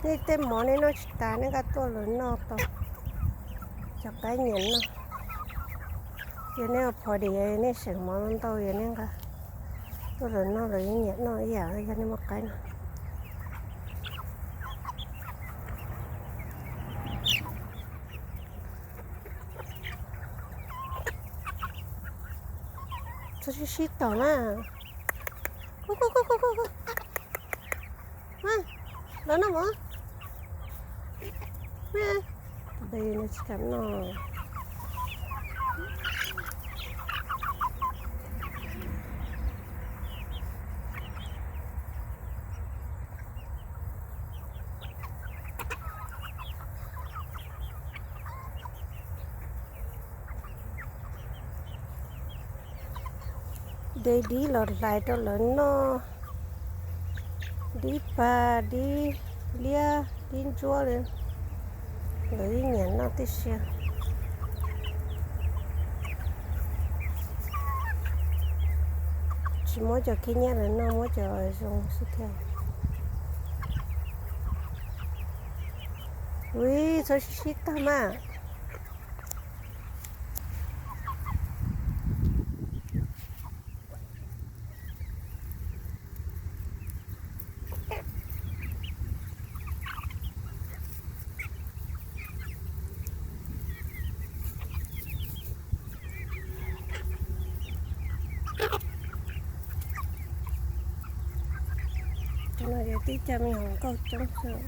Nej tej mov nej noj tsis tas nej nqa tuaj lawv noj tau. Cov qaib nyiam noj. Yog nej ua party nej seem mov ntau yog nej nqa tuaj lawv noj lawv yeej nyiam noj ib yam yog nej muaj qaib no. Txhob sib sib tom na. Lawv noj mov. Tsis kam noj. De dib los hlais rau lawv noj, dib pag, dib liab, dib ntsuab li, lawv yeej nyiam noj tib si. Tsis muab cov khib nyiab lawv noj, muab cov zoo xwb thiab. Ui, txhob sib sib tag mas. Cov no yog tib co me hluas nkauj coob xwb,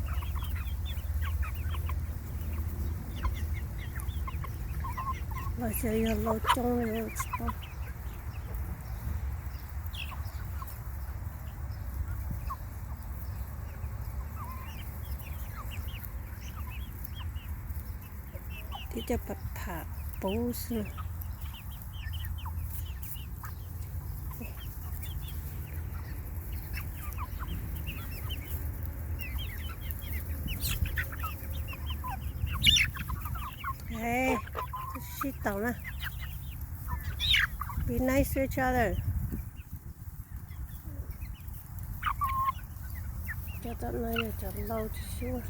los xyov yog lau coob li tsis paub. Tib co pam pham puv xwb. Sib tau na. Be nice to each other. Cov tom no yog cov lau tsis sub.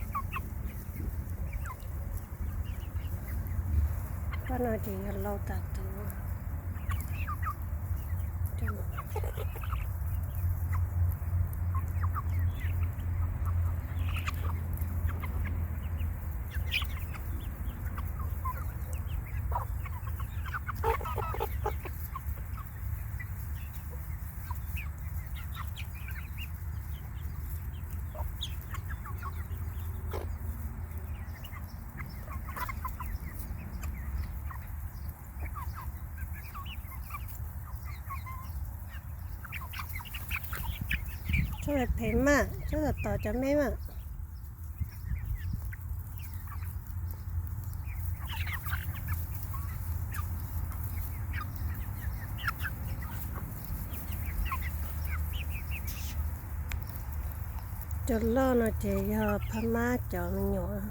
Pab no ces yog lau tas tus. Txhob phem mas, txhob tom tom cov me mas. Cov loj no ces yog phab mab cov me nyuam.